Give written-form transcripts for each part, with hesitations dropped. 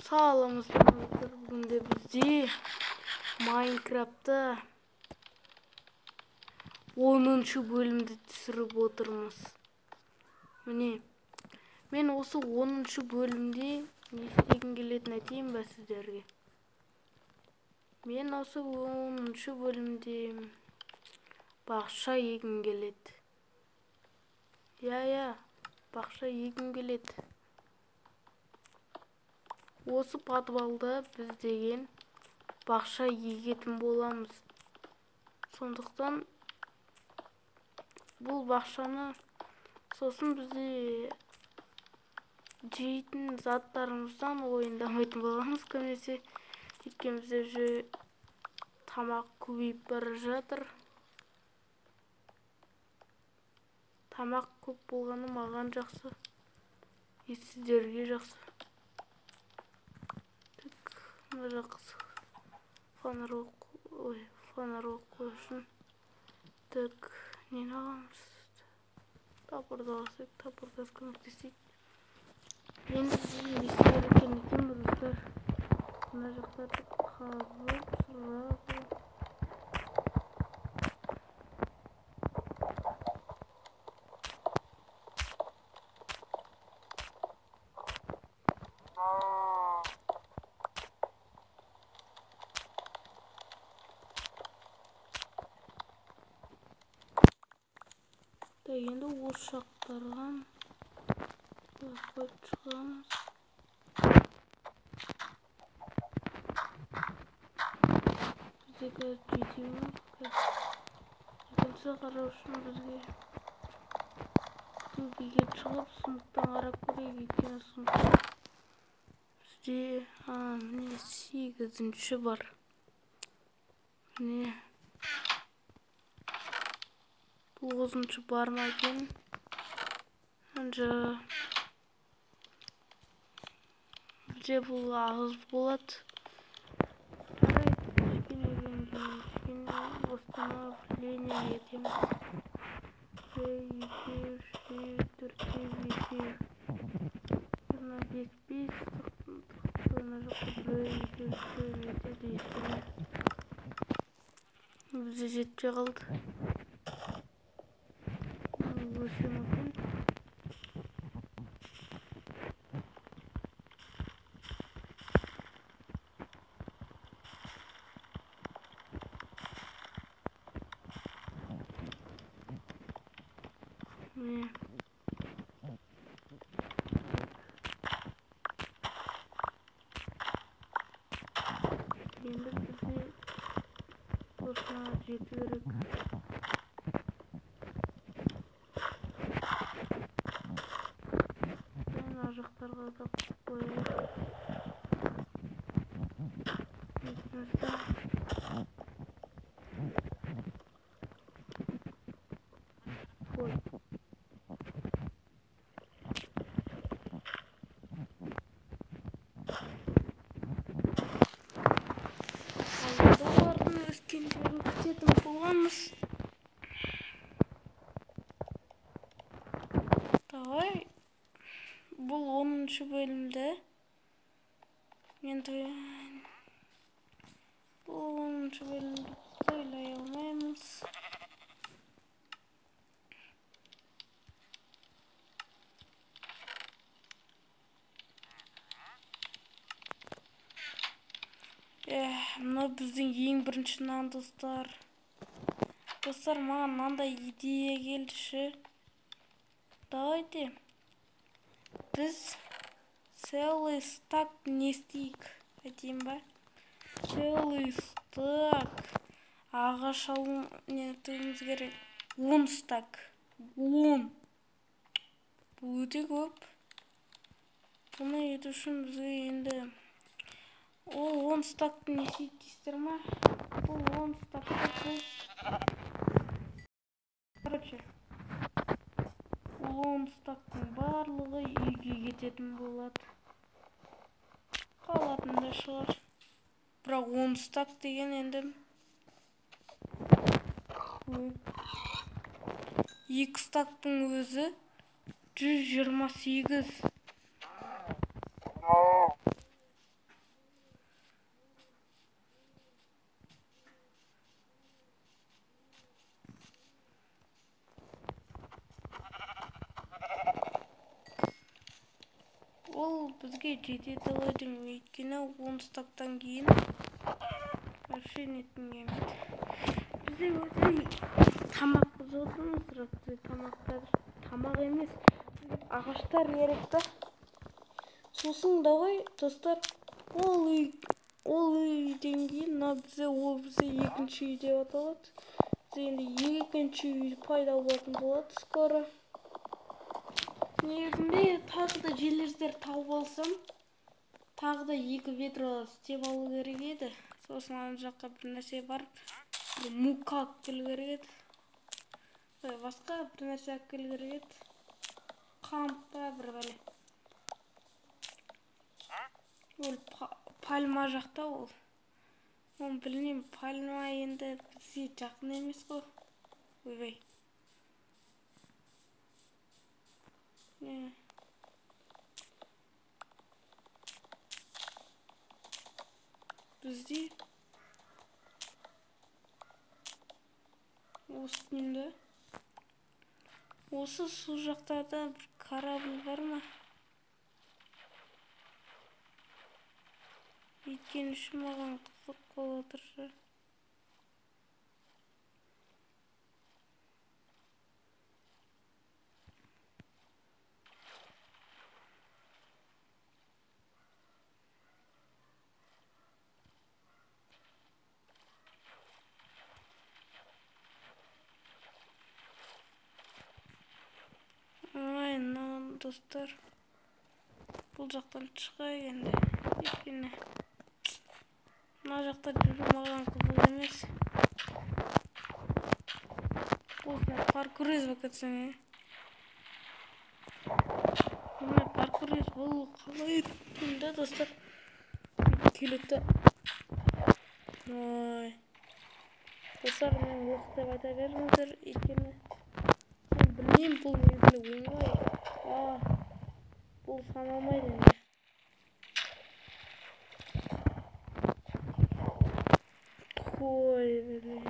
Саламатсыздар. Бүгін де бізде Майнкрафтта 10-шы бөлімді түсіріп отырмыз. Міне, мен осы 10-шы бөлімде не істегім келетінін айтайын ба сіздерге? Мен осы 10-шы бөлімде бақша егім келеді. Иә, бақша егім келеді. Осы подвалда біз деген бақша егетін боламыз. Сондықтан бұл бақшаны сосын бізде жейтін заттарымыздан ойындамайтын боламыз көбінесе. Өйткені бізде уже тамақ көбейіп бара жатыр. Тамақ көп болғаны маған жақсы, и сіздерге жақсы. Мына жаққа фонарь қою үшін. Так, нені аламыз? Топорды алсақ, топор қазір көмектесейік. Енді бізге не істеу керек екенін айтайын ба, достар? Мына жақтарды қазып, сразу енді осы жақтарға қойып шығамыз. Бізде қазір жетеуі. Екінші қарау үшін бізге төбеге шығып сундуктан қарап көрейік. Өйткені сундукта бізде міне 8-ші бар. Міне 9-шы бар ма екен? Бізде бұл аз болады. Кішкенеден кейін кішкене восстановление етеміз. 1, 2, 3, 4, 5, 1, 5, 5, мына жақта 1, 2, 3, 4, 5. Бізде жетпей қалды. Өсе мүмкін. Міне. Енді бізде осына жету керек. Мына жақтарға да қояйық. Ой. Олардың өскендерін күтетін боламыз. Давай. Бұл 10-шы бөлімді. Енді бұл 10-шы бөлімді біз ойлай алмаймыз. Мынау біздің ең бірінші нан, достар. Достар, маған мынандай идея келді. Давайте біз целый стак не істейік, айтайын ба? Целый стак ағаш алу нетуіміз керек. 10 стак. 10. Бұл өте көп. Бұны ету үшін бізге енді ол 10 стакты не істейді дейсіздер ма? Бұл 10 стакты біз, короче, ол 10 стактың барлығы үйге кететін болады. Қалатын да шығар. Бірақ 10 стак деген енді көп. 2 стактың өзі 128. Ол бізге жетеді ғой деймін, өйткені 10 стактан кейін вообще неткім келмейді. Бізде өте тамақ бұзып отырмыз, бірақ бізде тамақтар, тамақ емес, бізге ағаштар керек та. Сосын давай, достар, ол үйден кейін мына бізде, ол бізде екінші үй деп аталады. Бізде енді екінші үй пайда болатын болады скоро. Негізінде тағы да желездер тауып алсам, тағы да 2 ведро істеп алу керек еді. Сосын ана жаққа бір нәрсе барып, бір мука алып келу керек еді. Ой, басқа бір нәрсе алып келу керек еді. Қант па бір бәле. Ол пальма жақта ол. Оны білмеймін, пальма енді бізге жақын емес қой. Ойбай. Не. Бізде осы күнде осы су жақтарда бір корабль бар ма? Өйткені үшін маған қызық болып отыр. Ой, мына достар, бұл жақтан шығайық енді. Өйткені мына жақта жүру маған қызық емес. Осындай паркур болып кетсең, е? Мына паркур бұл қалай өткен да, достар? Келеді да. Ой. Достар, мен оқ деп айта беріңіздер, өйткені мен білмеймін, бұл негізінде оңай. Бұл саналмайды енді. Ой, блин.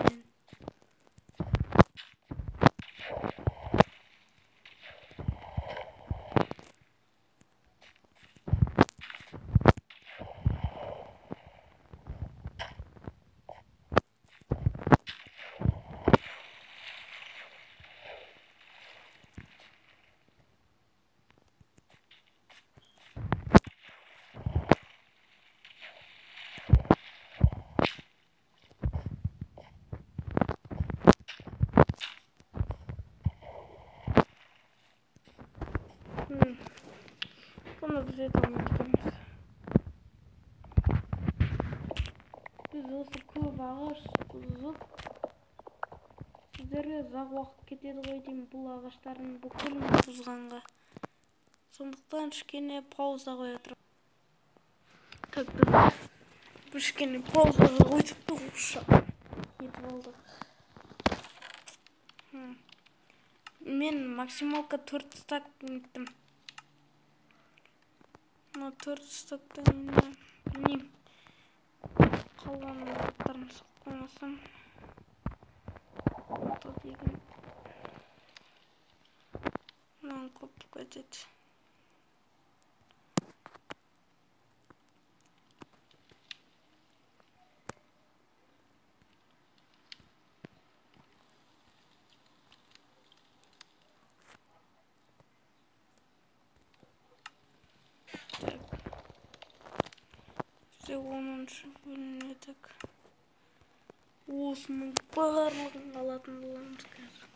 Бұны біз ете алмайды екенбіз. Біз осы көп ағаш бұзып, сіздерге ұзақ уақыт кетеді ғой деймін бұл ағаштардың бүкілін бұзғанға. Сондықтан кішкене пауза қоя тұрайық. Так, біз кішкене паузаға қойдық та орысша етіп алдық. Мен максималка 4 стак неттім. Мына 4 стактан енді білмеймін. Қалған заттарын салып қоймасам. Мына деген мынаны көп кетеді. Оныншы бөлінедік. Осының барлығын алатын боламыз қазір.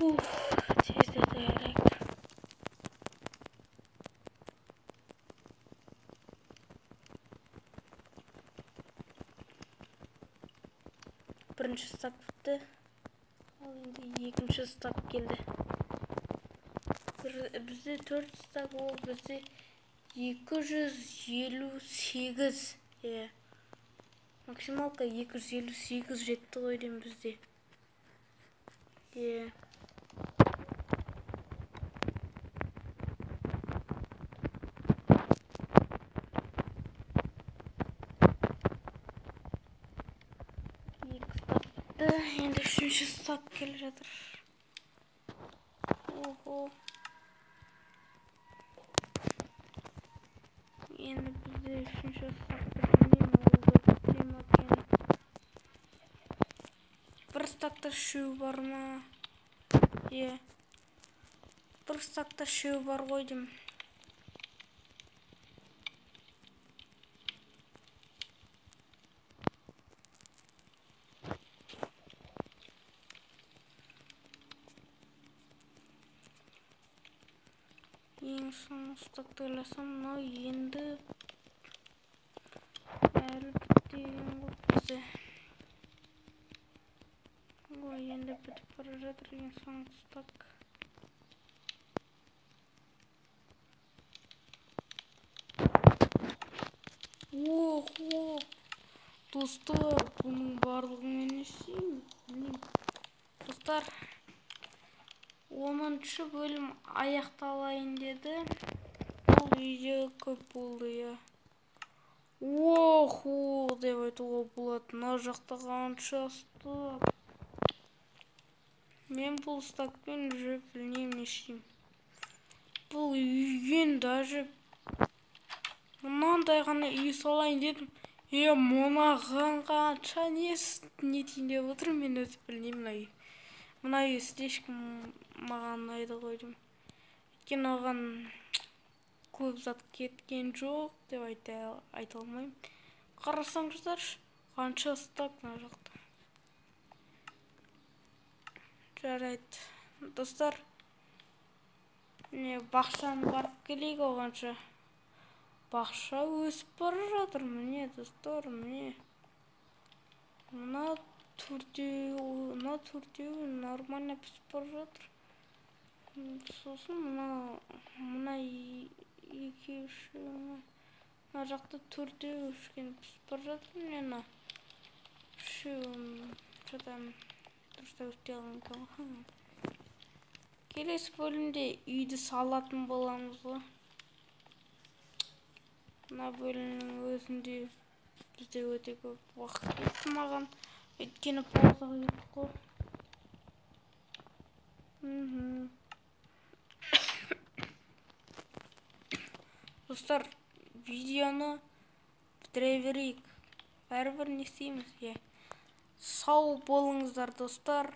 Уф, тездетейік. Бірінші стак бітті. Ал енді екінші стак келді. Бізде 4 стак, ол бізде 258. Максималка 258 жетті ғой деймін бізде. Бітті. Енді үшінші стак келе жатыр. Ого. Енді бізде үшінші стакты білмеймін, ол да біте ма екен. Бір стакта үшеу бар ма? Е. Бір стакта үшеу бар ғой деймін. Ең соңғы стакты ойласам, мынау енді әлі бітпеген ғой бізде. Ой, енді бітіп бара жатыр ең соңғы стак. Охо, достар, бұның барлығын не істейміз? Білмеймін. Достар, 10-шы бөлім аяқталайын деді. Бұл видео көп болды, иә. Охо деп айтуға болады. Мына жақта қанша стак. Мен бұл стакпен уже білмеймін не істеймін. Бұл үйген даже мынандай ғана үй салайын дедім. Е, мынаған қанша не етейін деп отырмын, мен өзі білмеймін мына үй. Мына үй слишком маған ұнайды ғой деймін. Өйткені оған көп зат кеткен жоқ деп айта алмаймын. Қарасаңыздаршы, қанша стак мына жақта. Жарайды, достар, міне бақшаны барып келейік оғанша. Бақша өсіп бара жатыр, міне достар, міне. Мына төртеуі нормально пісіп бара жатыр. Сосын мына екеуі, үшеуі, мына жақта төртеуі кішкене пісіп бара жатыр. Міне мына үшеуі что-то дұрыстап өспей қалған екен ғой. Келесі бөлімде үйді салатын боламыз ғой. Мына бөлімнің өзінде бізде өте көп уақыт кетті маған. Өйткені паузаға кеттік қой. Достар, видеоны бітіре берейік. Бәрібір не істейміз? Сау болыңыздар, достар.